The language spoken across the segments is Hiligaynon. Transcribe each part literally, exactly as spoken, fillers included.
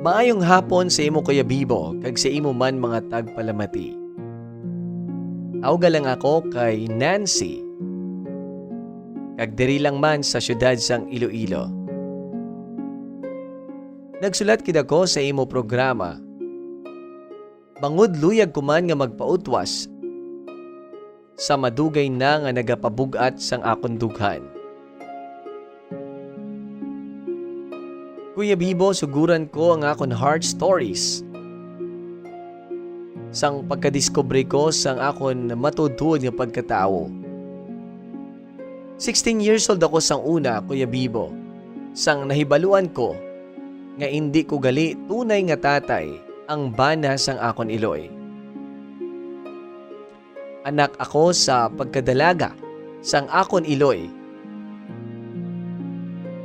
Maayong hapon sa imo, Kuya Bibo, kag sa imo man mga tagpalamati. Tawga lang ako kay Nancy, kag diri lang man sa siyudad sang Iloilo. Nagsulat gid ako sa imo programa, bangod luyag ko man nga magpautwas sa madugay na nga nagapabug-at sang akon dughan. Kuya Bibo, suguran ko ang akon heart stories sang pagkadiskubre ko sang akon matuod-tuod nga pagkatawo. Sixteen years old ako sang una, Kuya Bibo, sang nahibaluan ko nga indi ko gali tunay nga tatay ang bana sang akon iloy. Anak ako sa pagkadalaga sang akon iloy,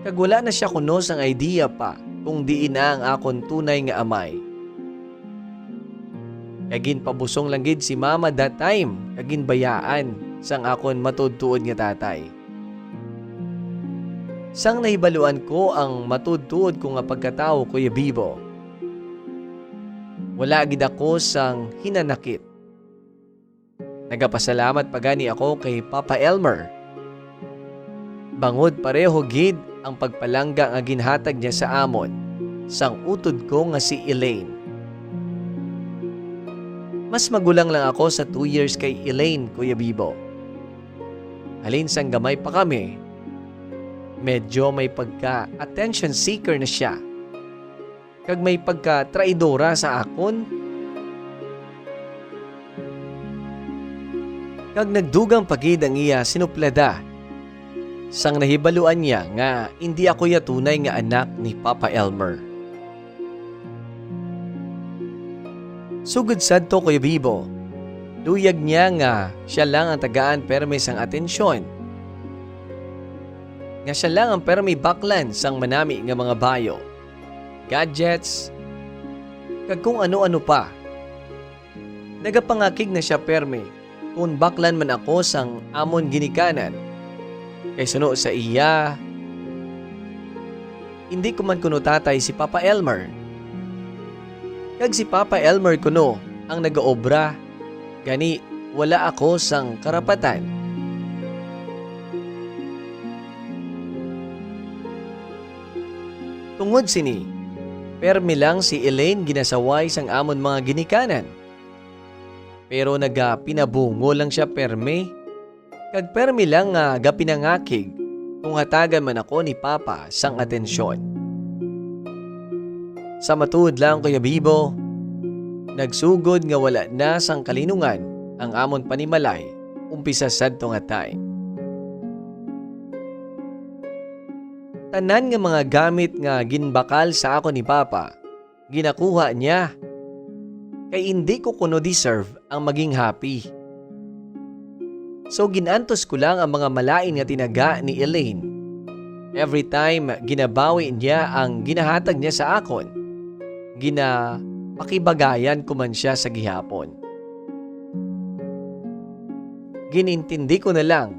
kag wala na sia kuno sang idea pa kung diin na ang akon tunay nga amay. Kag ginpabusong lang gid si Mama that time kag ginbayaan sang akon matuod-tuod nga tatay. Sang nahibaluan ko ang matuod-tuod ko nga pagkatawo, Kuya Bibo, wala gid ako sang hinanakit. Nagapasalamat pa gani ako kay Papa Elmer, bangod pareho gid ang pagpalangga nga ginhatag niya sa amon sang utod ko nga si Elaine. Mas magulang lang ako sa two years kay Elaine, Kuya Bibo. Halin sang gamay pa kami, medyo may pagka-attention seeker na sia, kag may pagka-traidora sa akon. Kag nagdugang pa gid ang iya sinuplada sang nahibaluan niya nga indi ako ya tunay nga anak ni Papa Elmer. Sugod sadto, Kuya Bibo, luyag niya nga sia lang ang tagaan permi sang atensyon, nga sia lang ang permi baklan sang manami nga mga bayo, gadgets, kag kung ano-ano pa. Nagapangakig na sia permi kon baklan man ako sang amon ginikanan. Kay suno sa iya, indi ko man kuno tatay si Papa Elmer. Kag si Papa Elmer kuno ang nagaobra, gani wala ako sang karapatan. Tungod sini, permi lang si Elaine ginasaway sang amon mga ginikanan. Pero nagapinabungo lang sia permi, kag permi lang nga gapinangakig kung hatagan man ako ni Papa sang atensyon. Sa matuod lang, Kuya Bibo, nagsugod nga wala na sang kalinungan ang amon panimalay umpisa sadto nga time. Tanan nga mga gamit nga ginbakal sa akon ni Papa, ginakuha niya, kay indi ko kuno deserve ang maging happy. So, gin-antos ko lang ang mga malain nga tinaga ni Elaine. Every time ginabawi niya ang ginahatag niya sa akon, ginapakibagayan ko man sia sa gihapon. Ginintindi ko na lang,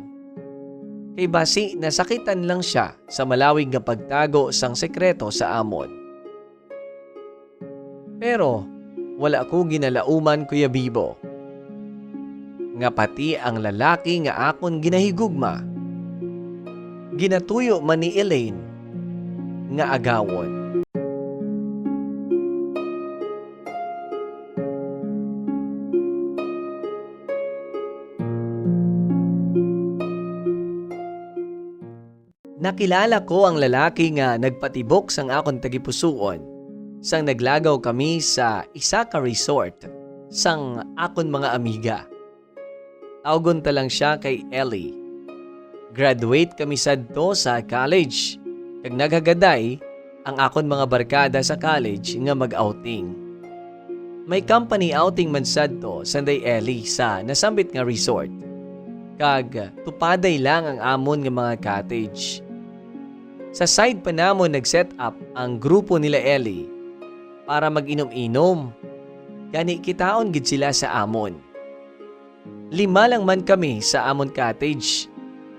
kay basi nasakitan lang sia sa malawig nga pagtago sang sekreto sa amon. Pero wala ko ginalauman, Kuya Bibo, nga pati ang lalaki nga akon ginahigugma, ginatuyo man ni Elaine nga agawon. Nakilala ko ang lalaki nga nagpatibok sang akon tagipusoon sang naglagaw kami sa isa ka resort sang akon mga amiga. Tawgon ta lang sia kay Ellie. Graduate kami sadto sa college, kag naghagaday ang akon mga barkada sa college nga mag-outing. May company outing man sadto sanday Ellie sa nasambit nga resort, kag tupaday lang ang amon nga mga cottage. Sa side pa namon nag-set up ang grupo nila Ellie para mag-inom-inom, gani kitaon gid sila sa amon. Lima lang man kami sa amon cottage.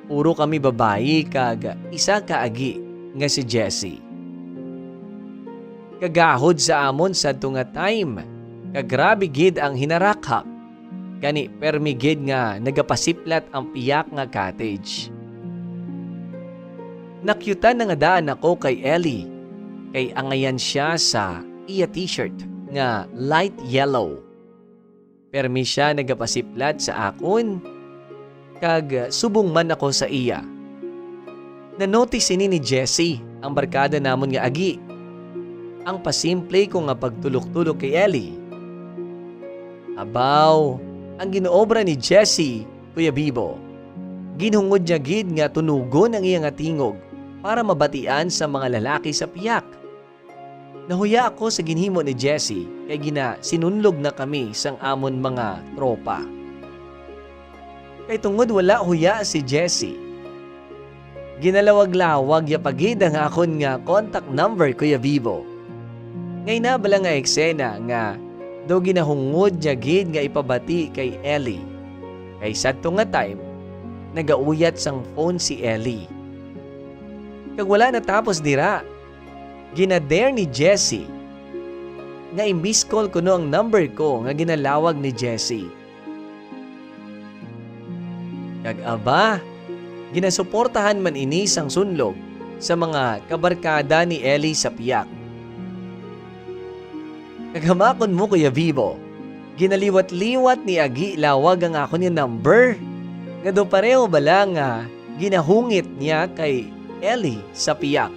Puro kami babayi kag isa ka agi nga si Jessie. kagahod sa amon sadto nga time, kag grabe gid ang hinarakhak. Gani, permi gid nga nagapasiplat ang piyak nga cottage. Nakyutan na nga daan ako kay Ellie, kay angayan siya sa iya t-shirt nga light yellow. Permi siya nagapasiplat sa akon, kag subong man ako sa iya. Na-notice ini ni Jessie, ang barkada namon nga agi. Ang pasimple ko nga pagtulok-tulok kay Ellie. Abaw, ang gin-obra ni Jessie, Kuya Bibo. Ginhungod niya gid nga tunugon ang iya nga tingog para mabatian sa mga lalaki sa piyak. Nahuya ako sa ginhimo ni Jessie, kay ginasinunlog na kami sang amon mga tropa. Kay tungod wala huya si Jessie, ginalawag-lawag ya pa gid ang akon nga contact number, Kuya Bibo. Ngay na bala nga eksena nga daw ginahungod niya gid nga ipabati kay Ellie. Kay sadto nga time, nagauyat sang phone si Ellie. Kag wala natapos dira, gina-dare ni Jessie nga i-miss call kuno ang number ko nga ginalawag ni Jessie. Kag aba, ginasuportahan man ini sang sunlog sa mga kabarkada ni Ellie sa piyak. Kag hamakon mo, Kuya Bibo, ginaliwat-liwat ni Agi Lawag ang akon nga number, nga daw pareho bala nga ginahungit niya kay Ellie sa piyak.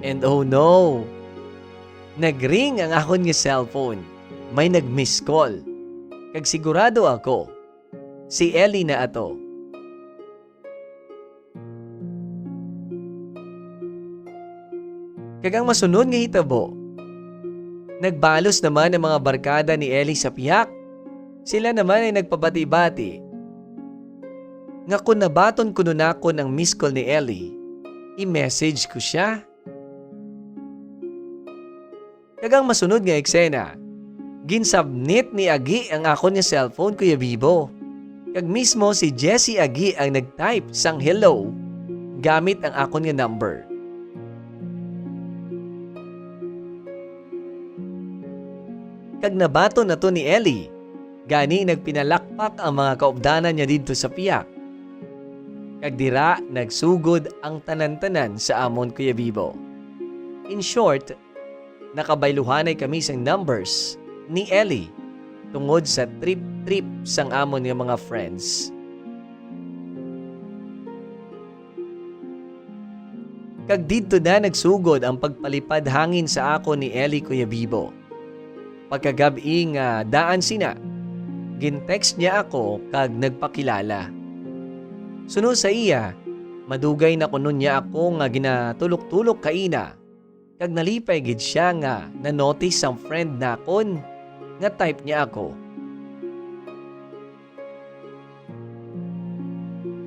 And oh no, nag-ring ang akon nga cellphone. May nag-miss call. Kag sigurado ako, si Ellie na ato. Kag ang masunod nga hitabo, nagbalos naman ang mga barkada ni Ellie sa piyak. Sila naman ay nagpabati-bati nga kung nabaton kuno nakon ang miss call ni Ellie, i-message ko sia. Kag ang masunod nga eksena, ginsabnit ni Agi ang akon nga cellphone, Kuya Bibo. Kag mismo si Jessie Agi ang nag-type sang hello gamit ang akon nga number. Kag nabaton na to ni Ellie, gani nagpinalakpak ang mga kaupdanan niya didto sa piyak. Kag dira nagsugod ang tanan-tanan sa amon, Kuya Bibo. In short, nakabayluhanay kami sang numbers ni Ellie tungod sa trip-trip sang amon nga mga friends. Kag didto na nagsugod ang pagpalipad hangin sa akon ni Ellie, Kuya Bibo. Pagkagab-i nga daan sina, gin-text niya ako kag nagpakilala. Suno sa iya, madugay na kuno niya ako nga ginatulok-tulok kaina, kag nalipay gid sia nga na-notice sang friend nakon nga type niya ako.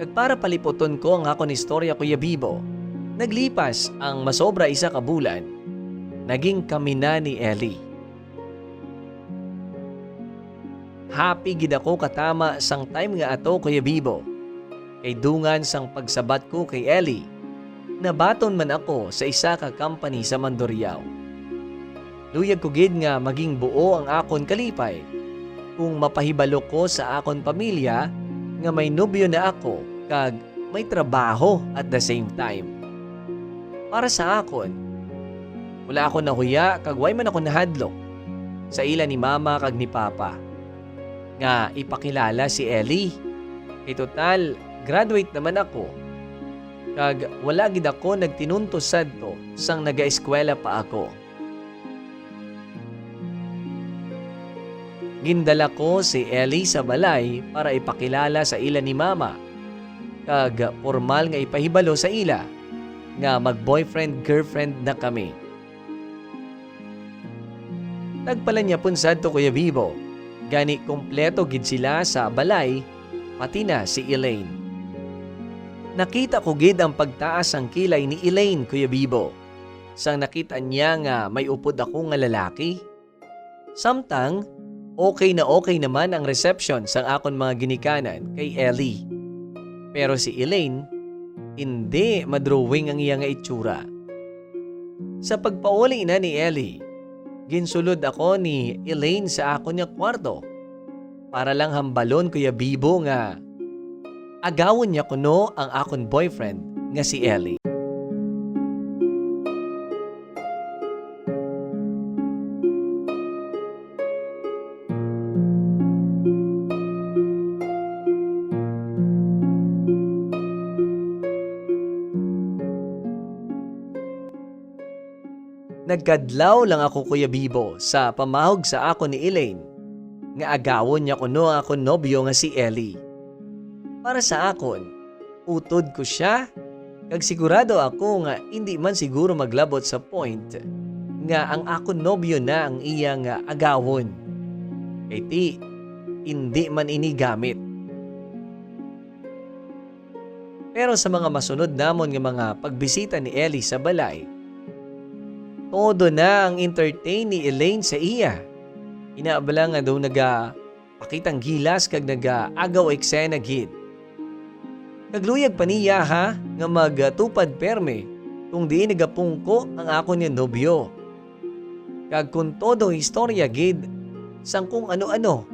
Kag para paliputon ko ang akon istorya, Kuya Bibo, naglipas ang masobra isa ka bulan, naging kami na ni Ellie. Happy gid ako katama sang time nga ato, Kuya Bibo, kay dungan sang pagsabat ko kay Ellie, nabaton man ako sa isa ka company sa Mandurriao. Luyag ko gid nga maging buo ang akon kalipay kung mapahibalo ko sa akon pamilya nga may nobyo na ako kag may trabaho at the same time. Para sa akon, wala ako nahuya kag way man ako nahadlok sa ila ni Mama kag ni Papa nga ipakilala si Ellie. Kay total, graduate naman ako, kag wala gid ako nagtinuntos sadto sang nagaeskwela pa ako. Gindala ko si Ellie sa balay para ipakilala sa ila ni Mama, kag pormal nga ipahibalo sa ila nga mag-boyfriend-girlfriend na kami. Nagpalanyapon sadto, Kuya Bibo, gani kompleto gid sila sa balay, pati na si Elaine. Nakita ko gid ang pagtaas sang kilay ni Elaine, Kuya Bibo, sang nakita niya nga may upod ako nga lalaki. Samtang, okay na okay naman ang reception sang akon mga ginikanan kay Ellie. Pero si Elaine, indi madrawing ang iya nga itsura. Sa pagpauli na ni Ellie, ginsulod ako ni Elaine sa akon nga kwarto para lang hambalon, Kuya Bibo, nga agawon niya kuno ang akon boyfriend nga si Ellie. Nagkadlaw lang ako, Kuya Bibo, sa pamahog sa akon ni Elaine nga agawon niya kuno ang akon nobyo nga si Ellie. Para sa akon, utod ko sia, kag sigurado ako nga indi man siguro maglabot sa point nga ang akon nobyo na ang iya nga agawon. Kay ti, indi man ini gamit. Pero sa mga masunod namon nga mga pagbisita ni Ellie sa balay, todo na ang entertain ni Elaine sa iya. Ina bala nga daw nagapakitang gilas kag nagaagaw eksena gid. Nagluyag pa niya, ha, nga magtupad permi kung diin nagapungko ang akon nga nobyo. Kag kon todo istorya gid sang kung ano-ano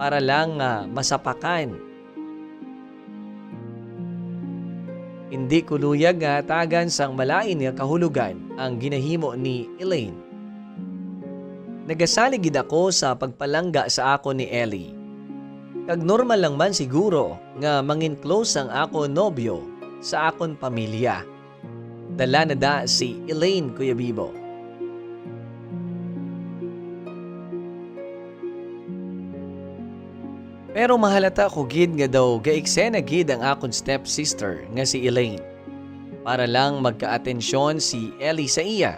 para lang nga masapakan. Hindi ko luyag nga hatagan sang malain nga kahulogan ang ginahimo ni Elaine. Nagasalig gid ako sa pagpalangga sa akon ni Ellie. Kag normal lang man siguro nga mangin-close ang akon nobyo sa akon pamilya. Dala na da si Elaine, Kuya Bibo. Pero mahalata ko gid nga daw gaeksena gid ang akon stepsister nga si Elaine, para lang magkaatensyon si Ellie sa iya.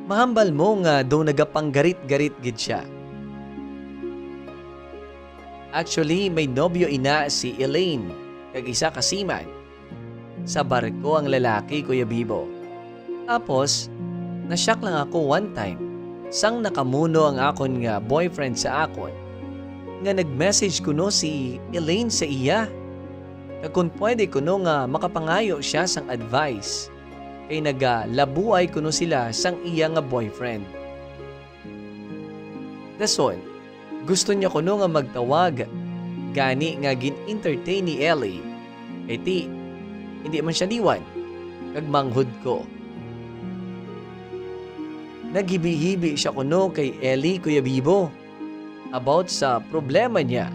Mahambal mo nga daw nagapanggarit-garit gid sia. Actually, may nobyo ina si Elaine, kag isa ka seaman. Sa barko ang lalaki, Kuya Bibo. Tapos, na-shock lang ako one time, sang nakamuno ang akon nga boyfriend sa akon, nga nag-message kuno si Elaine sa iya, kag kon pwede kuno nga makapangayo siya sang advice, kay nagalabuay kuno sila sang iya nga boyfriend. Dason, gusto niya kuno nga magtawag, gani nga gin-entertain ni Ellie. Kay ti, hindi man siya liwan, kag manghod ko. Naghibi-hibi siya kuno kay Ellie, Kuya Bibo, about sa problema niya,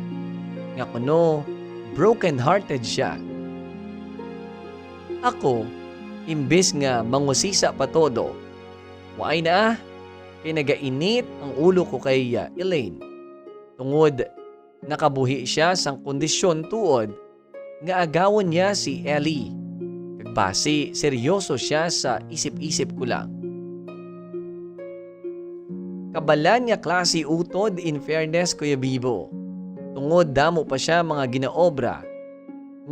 nga kuno broken-hearted siya. Ako, imbes nga mangusisa pa todo, waay na, ah, kay nagainit ang ulo ko kay, ah, Elaine. Tungod nakabuhi siya sang kondisyon tuod nga agawon niya si Ellie. Kag basi seryoso siya sa isip-isip ko lang. Kabalan nga klase utod, in fairness, Kuya Bibo. Tungod damo pa siya mga ginaobra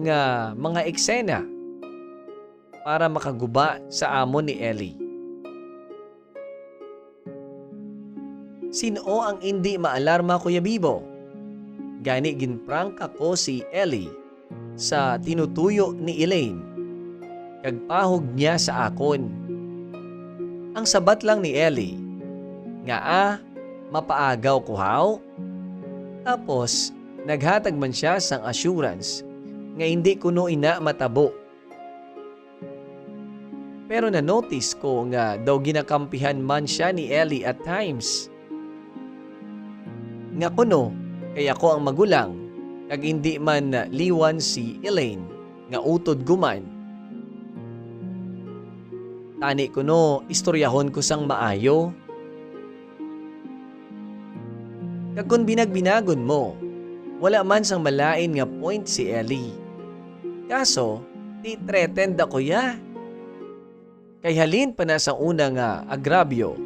nga mga eksena para makaguba sa amon ni Ellie. Sin-o ang indi maalarma, Kuya Bibo? Gani ginprangka ko si Ellie sa tinutuyo ni Elaine, kag pahog niya sa akon. Ang sabat lang ni Ellie, nga, ah, mapaagaw ko, haw? Tapos, naghatag man siya sang assurance nga indi kuno ina matabo. Pero na-notice ko nga daw ginakampihan man sia ni Ellie at times. Nga kuno, kay ako ang magulang, kag indi man liwan si Elaine, nga utod ko man. Tani kuno, istoryahon ko sang maayo. Kag kon binagbinagon mo, wala man sang malain nga point si Ellie. Kaso, ti threatened ako ya. Kay halin pa na sa una nga agrabyo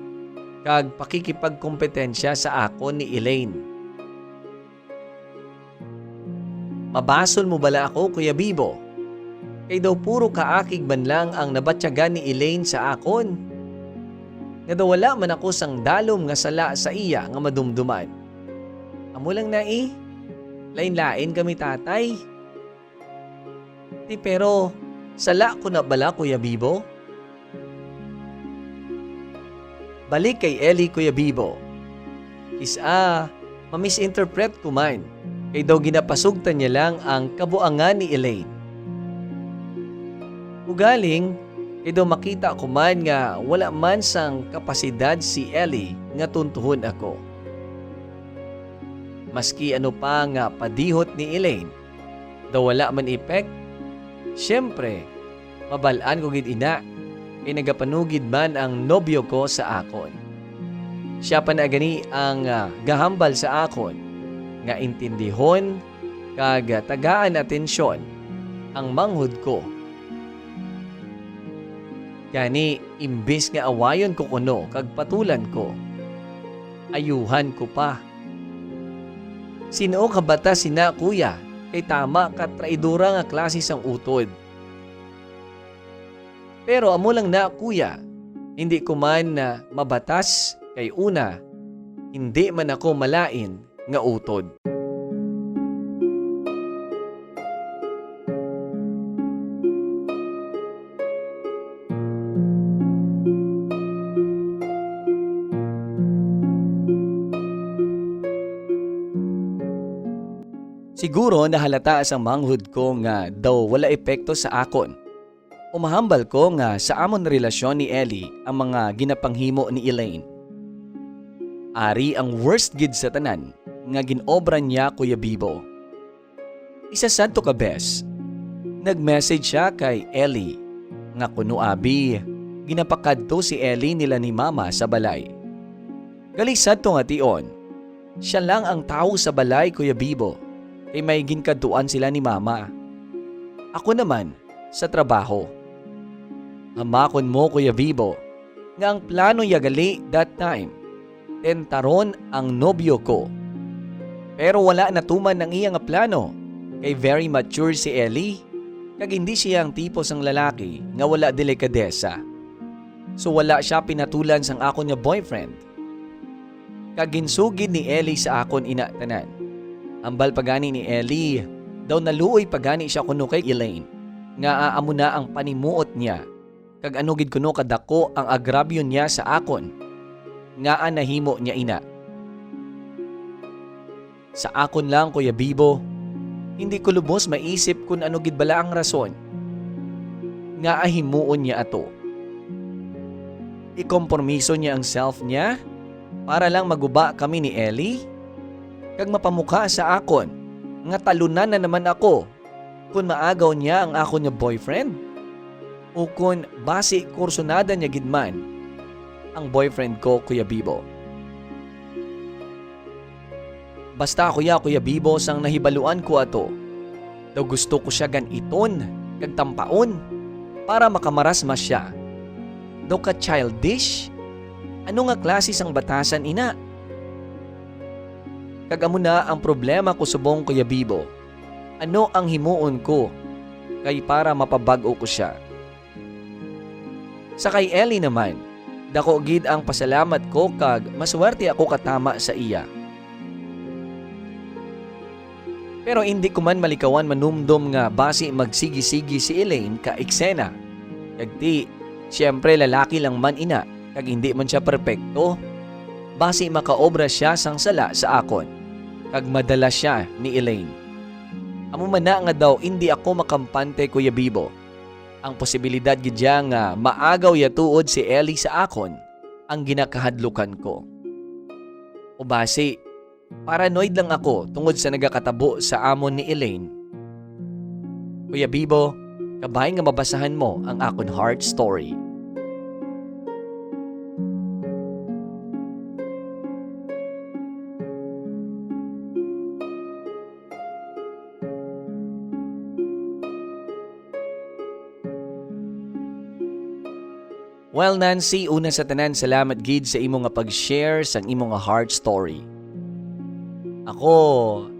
kag pakikipagkompetensya sa akon ni Elaine. Mabasol mo bala ako, Kuya Bibo? Kay daw puro kaakig man lang ang nabatyagan ni Elaine sa akon, nga daw wala man ako sang dalom nga sala sa iya nga madumduman. Amo lang na, eh. Lain-lain kami, tatay. Ti, pero sala ko na bala, Kuya Bibo? Balik kay Ellie, Kuya Bibo. Kis-a, ma-misinterpret ko man, kay daw ginapasugtan niya lang ang kabuangan ni Elaine. Ugaling, kay daw makita ko man nga wala man sang kapasidad si Ellie nga tuntuhon ako. Maski ano pa nga padihot ni Elaine, daw wala man epek. Siyempre, mabal-an ko gid ina, kay nagapanugid man ang nobyo ko sa akon. Sia pa na gani ang, ah, gahambal sa akon nga intindihon kag tagaan atensyon ang manghod ko. Gani, imbis nga awayon ko kuno kag patulan ko, ayuhan ko pa. Sin-o ka batas ina, kuya, kay tama ka traidora nga klase sang utod. Pero amo lang na, kuya, hindi ko man na mabatas kay una, hindi man ako malain nga utod. Siguro nahalata sang manghod ko nga daw wala epekto sa akon. Umahambal ko nga sa amon relasyon ni Ellie ang mga ginapanghimo ni Elaine. Ari ang worst gid sa tanan nga gin-obra niya, Kuya Bibo. Isa sadto ka bes, nag-message sia kay Ellie nga kuno abi ginapakadto si Ellie nila ni Mama sa balay. Gali sadto nga tion, sia lang ang tawo sa balay, Kuya Bibo, kay may ginkadtuan sila ni Mama. Ako naman, sa trabaho. Hamakon mo, Kuya Bibo, nga ang plano niya gali that time, tentaron ang nobyo ko. Pero wala natuman ang iya nga plano, kay very mature si Ellie, kag hindi siya ang tipo sang lalaki nga wala delikadesa. So wala sia pinatulan sang akon nga boyfriend. Kag ginsugid ni Ellie sa akon ina tanan. Hambal pa gani ni Ellie, daw naluoy pa gani sia kuno kay Elaine, nga amo na ang panimuot niya, kag ano gid kuno kadako ang agrabyo niya sa akon, ngaa nahimo niya ina. Sa akon lang, Kuya Bibo, hindi ko lubos maisip kon ano gid bala ang rason nga ahimuon niya ato. Ikompromiso niya ang self niya para lang maguba kami ni Ellie, kag mapamukha sa akon nga talunan na naman ako kon maagaw niya ang akon nga boyfriend, o kon basi kursunada niya gid man ang boyfriend ko, Kuya Bibo. Basta ako ya, Kuya Bibo, sang nahibaluan ko ato, daw gusto ko sia gan-iton kag tampaon para makamarasmas sia. Daw ka childish? Ano nga klase sang batasan ina? Kag amo na ang problema ko subong, Kuya Bibo. Ano ang himuon ko kay para mapabag-o ko sia? Sa kay Ellie naman, dako gid ang pasalamat ko kag maswerte ako katama sa iya. Pero indi ko man malikawan manumdom nga basi magsigi-sigi si Elaine ka eksena. Kag ti, siyempre, lalaki lang man ina, kag indi man sia perpekto. Basi makaobra sia sang sala sa akon, kag madala sia ni Elaine. Amo man na nga daw indi ako makampante, Kuya Bibo. Ang posibilidad gid ya nga maagaw ya tuod si Ellie sa akon ang ginakahadlukan ko. O basi, paranoid lang ako tungod sa nagakatabo sa amon ni Elaine. Kuya Bibo, kabay nga mabasahan mo ang akon heart story. Well, Nancy, una sa tanan, salamat gid sa imo nga pag-share sang imo nga heart story. Ako,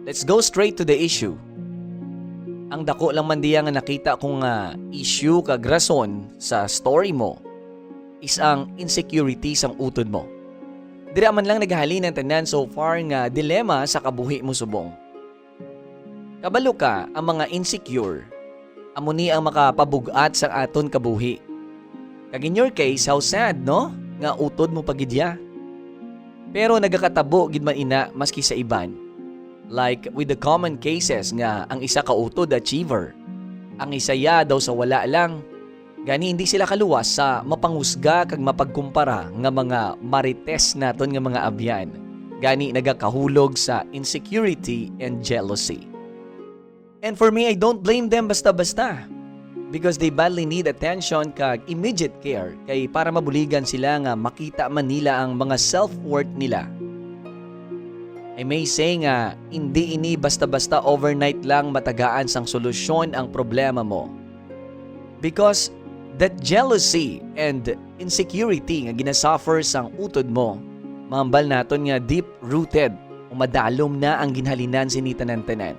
let's go straight to the issue. Ang dako lang man diya nga nakita ko nga issue kag rason sa story mo is ang insecurity sang utod mo. Dira man lang naghalin ang tanan so far nga dilema sa kabuhi mo subong. Kabalo ka, ang mga insecure, amo ni ang makapabug-at sa aton kabuhi. Kag in your case, how sad, no? nga utod mo pa gid iya. Pero nagakatabo gid man ina maski sa iban. Like with the common cases nga ang isa ka utod achiever, ang isa ya daw sa wala lang. Gani hindi sila kaluwas sa mapangusga kag mapagkumpara nga mga marites naton nga mga abyan. Gani nagakahulog sa insecurity and jealousy. And for me, I don't blame them basta-basta. Because they badly need attention kag immediate care kay para mabuligan sila nga makita man nila ang mga self-worth nila. I may say nga hindi ini basta-basta overnight lang matagaan sang solusyon ang problema mo. Because that jealousy and insecurity nga ginasuffer sang utod mo, mahambal naton nga deep-rooted o madalom na ang ginhalinan sini tanan-tanan.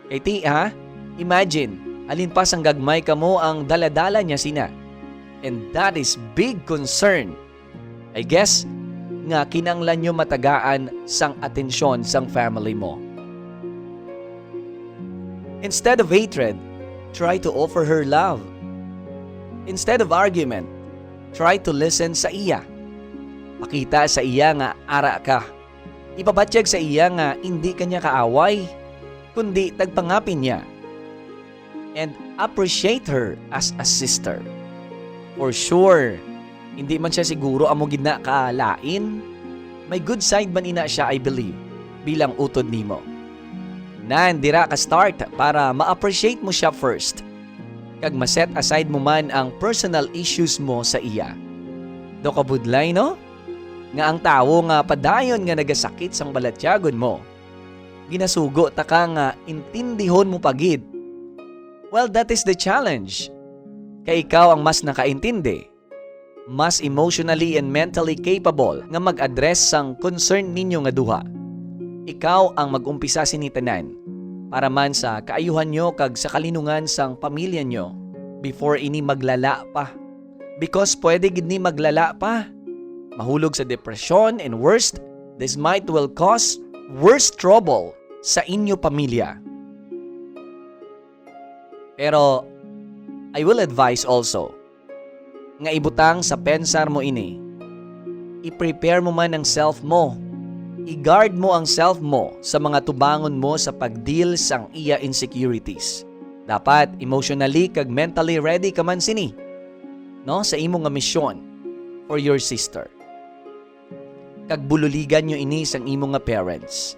Kay ti, ha? Imagine, halin pa sang gagmay kamo ang daladala niya sina. And that is big concern. I guess, nga kinanglan nyo matagaan sang atensyon sang family mo. Instead of hatred, try to offer her love. Instead of argument, try to listen sa iya. Pakita sa iya nga ara ka. Ipabatyag sa iya nga indi ka niya kaaway, kundi tagpangapin niya. And appreciate her as a sister. For sure, hindi man siya siguro amo gid na kalain. May good side man ina siya, I believe, bilang utod nimo. Nan, dira ka start para ma-appreciate mo siya first. Kag ma-set aside mo man ang personal issues mo sa iya. Daw kabudlay, no? Nga ang tawo nga padayon nga nagasakit sang balatyagon mo, ginasugo ta ka nga intindihon mo pa gid. Well, that is the challenge. Kay ikaw ang mas nakaintindi, mas emotionally and mentally capable nga mag-address sang concern ninyo nga duha. Ikaw ang mag-umpisa sini tanan, para man sa kaayuhan nyo kag sa kalinungan sang pamilya nyo, before ini maglala pa. Because pwede gid ni maglala pa. Mahulog sa depresyon and worst, this might will cause worse trouble sa inyo pamilya. Pero I will advise also nga ibutang sa pensar mo ini. I-prepare mo man ang self mo. I-guard mo ang self mo sa mga tubangon mo sa pag-deal sang iya insecurities. Dapat emotionally kag mentally ready ka man sini, no, sa imo nga misyon for your sister. Kag bululigan nyo ini sang imo nga parents.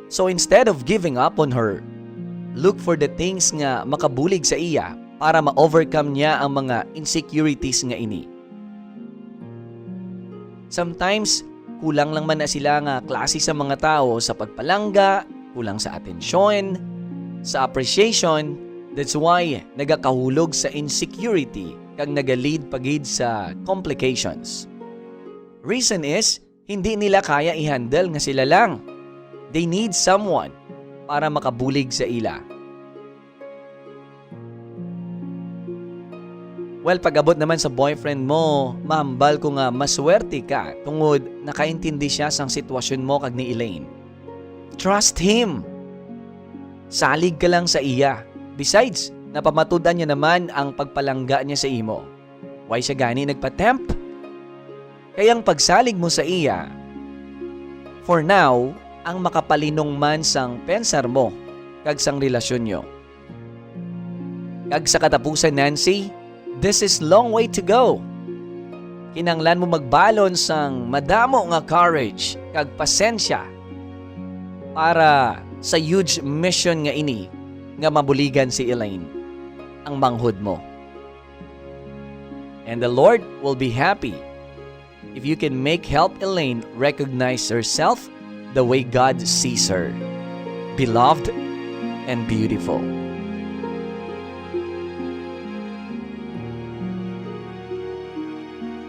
So instead of giving up on her, look for the things nga makabulig sa iya para ma-overcome niya ang mga insecurities nga ini. Sometimes, kulang lang man na sila nga klase sa mga tawo sa pagpalangga, kulang sa atensyon, sa appreciation. That's why nagakahulog sa insecurity kag nagalead pa gid sa complications. Reason is, hindi nila kaya i-handle nga sila lang. They need someone para makabulig sa ila. Well, pag-abot naman sa boyfriend mo, mahambal ko nga maswerte ka tungod nakaintindi siya sang sitwasyon mo kag ni Elaine. Trust him. Salig ka lang sa iya. Besides, napamatud-an niya naman ang pagpalangga niya sa imo. Why siya gani nagpa-tempt? Kay ang pagsalig mo sa iya, for now, ang makapalinong man sang pensar mo kag sang relasyon nyo. Kag sa katapusan, Nancy, this is long way to go. Kinanglan mo magbalon sang madamo nga courage kag pasensya para sa huge mission nga ini nga mabuligan si Elaine, ang manghod mo. And the Lord will be happy if you can make help Elaine recognize herself the way God sees her, beloved and beautiful.